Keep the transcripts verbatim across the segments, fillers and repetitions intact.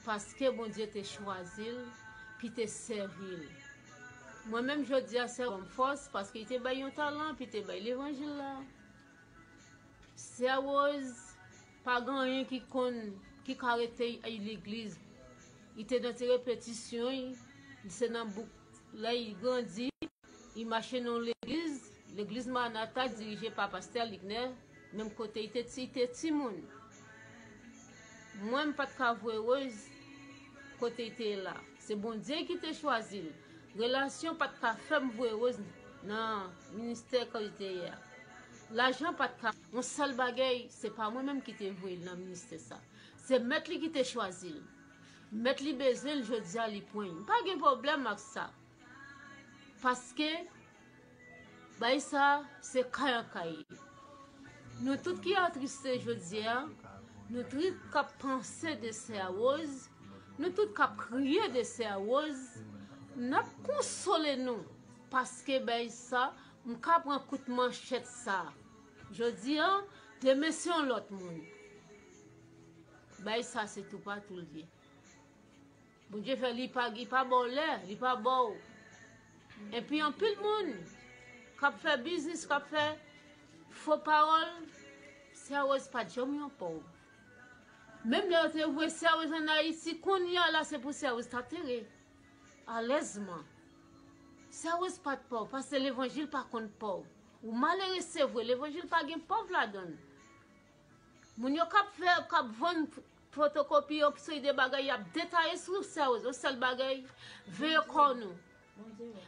paske Bondye te chwazi l, pi te sèvi l. Mwen menm jodi a, Seyè ban m fòs, paske li te bay yon talan, pi te bay levanjil la. Sè Rose pa gen anyen ki konn, ki ka rete legliz. Li te nan ti repetisyon, li se nan bouk la li grandi, li mache nan legliz, legliz Maranata dirije pa pastè Ligner, menm kote li te ti, li te timoun. Mwen, m pa t ka voye Rose kote li te ye la. Se Bondye ki te chwazi l. Relasyon pa t ka fè m voye Rose nan ministè kote li te ye a. Lajan pa t ka. Yon sèl bagay, se pa mwen menm ki te voye l nan ministè sa. Se mèt li ki te chwazi l. Mèt li bezwen l, jodi a li pran l. M pa gen pwoblèm ak sa. Paske bay sa, se kay an kay. Nou tout ki atriste jodi a, nou tout k ap panse de Sè Rose, nou tout k ap kriye de Sè Rose, n ap konsole nou. Paske bay sa, m ka pran kout manchèt sa. Jodi a, demen se yon lòt moun. Bay sa, se toupatou l ye. Bondye fè li pa, li pa ba w lè, li pa ba w. Epi anpil moun k ap fè biznis, k ap fè fo pawòl, Sè Rose pa t janm yon pòv. Menm lè yo te voye Sè Rose ann Ayiti, kounye a la se pou Sè Rose ta tere alèzman. Sè Rose pa t pòv, paske levanjil pa konn pòv. Ou malere, se vre, levanjil pa gen pòv ladan l. Moun yo k ap fè, k ap vann fotokopi, yon seri de bagay, y ap detaye sou Sè Rose. Yon sèl bagay, veye kò nou.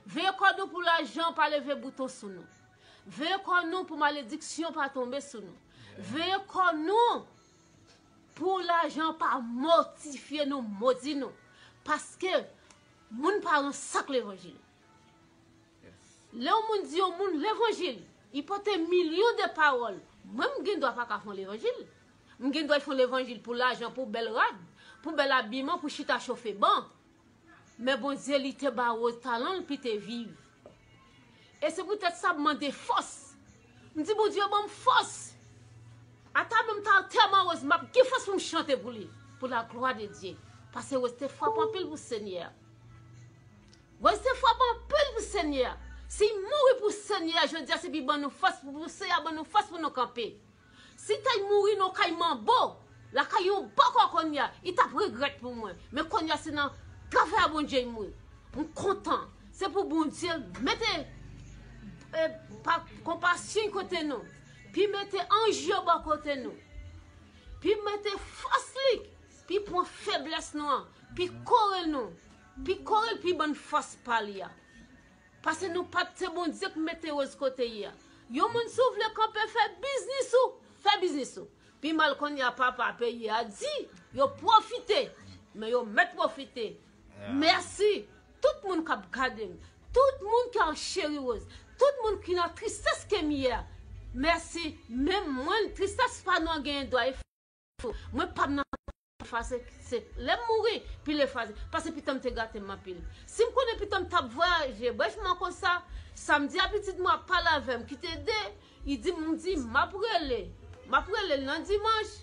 Veye kò nou pou lajan pa leve bouton sou nou. Veye kò nou pou malediksyon pa tonbe sou nou. Veye kò nou pou lajan pa mòtifye nou, modi nou. Paske moun pa ransak levanjil. Lè yon moun di yon moun levanjil, li pote milyon de pawòl. Mwen, m gen dwa pa ka fè yon levanjil. M gen dwa fè yon levanjil pou lajan, pou bèl rad, pou bèl abiman, pou chita chofe ban. Men Bondye, li te ba Rose talan l, pi te viv. E se poutèt sa m mande fòs. M di, Bondye, ban m fòs. Ata menm ta antèman Rose, m ap gen fòs pou m chante pou li, pou la glwa de Dye. Paske Rose te frape anpil pou Senyè a. Rose te frape anpil pou Senyè a. Si l mouri pou Senyè a, jodi a, se pou l ban nou fòs, pou Senyè a ban nou fòs pou nou kanpe. Si l ta mouri nan kay manbo, lakay yon bòkò kounye a, li t ap regrèt pou mwen. Men kounye a, se nan travay a Bondye l mouri. M kontan. Se pou Bondye mete, eh, pa, konpasyon kote nou. Pi mete anj yo bò kote nou. Pi mete fòs li. Pi pran feblès nou an. Pi kore nou. Pi kore l, pi ban n fòs pa li a. Paske nou pa t, se Bondye k mete Rose kote l ye a. Yon moun, si w vle kanpe, fè biznis ou, fè biznis ou. Pi mal kounye a, papa, peyi a di, yo pwofite. Men yo mèt pwofite. Mèsi tout moun k ap gade m, tout moun ki ap cheri Rose, tout moun ki nan tristès ke m ye a. Mèsi, men mwen, tristès pa nou an genyen dwa efase. Mwen pa m nan efase, se lè m mouri, pi l efase. Paske pitit mwen te gate m anpil. Si m konnen pitit mwen t ap vwayaje, brèchman konsa, samdi a pitit mwen ap pale avè m, ki te de, li di m, m di, m ap rele. M ap rele l nan dimanch.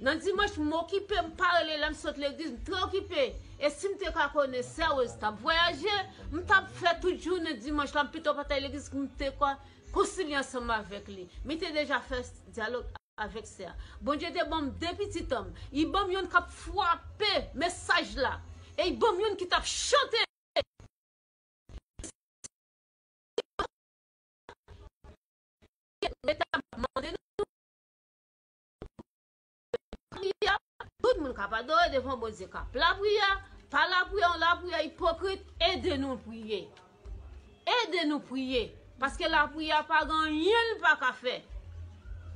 Nan dimanch, m okipe, m pa rele lè m sot legliz, m trè okipe. E si m te ka konnen Sè Rose t ap vwayaje, m t ap fè tout jounen dimanch la, m pito pa t al legliz, m te ka konsilye ansanm avèk li. M te deja fè dyalòg avèk sè a. Bondye te ban m de pitit an m. Li ban m youn k ap frape mesaj la. E li ban m youn ki t ap chante. Leta ap mande nou lapriyè, tout moun k ap adore devan Bondye k ap lapriyè, pa lapriyè, yon lapriyè ipokrit, ede nou priye. Ede nou priye. Paske lapriyè pa gen anyen l pa ka fè.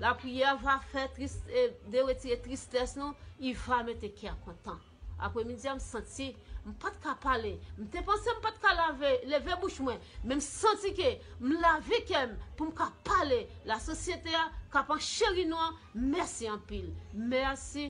Lapriyè va fè tris, eh, de retire tristès nou, li va mete kè kontan. Apremidi a, m santi m pa t ka pale. M te panse m pa t ka lave, leve bouch mwen. Men m santi ke m lave kè m pou m ka pale. Lasosyete a k ap ancheri nou an, mèsi anpil. Mèsi.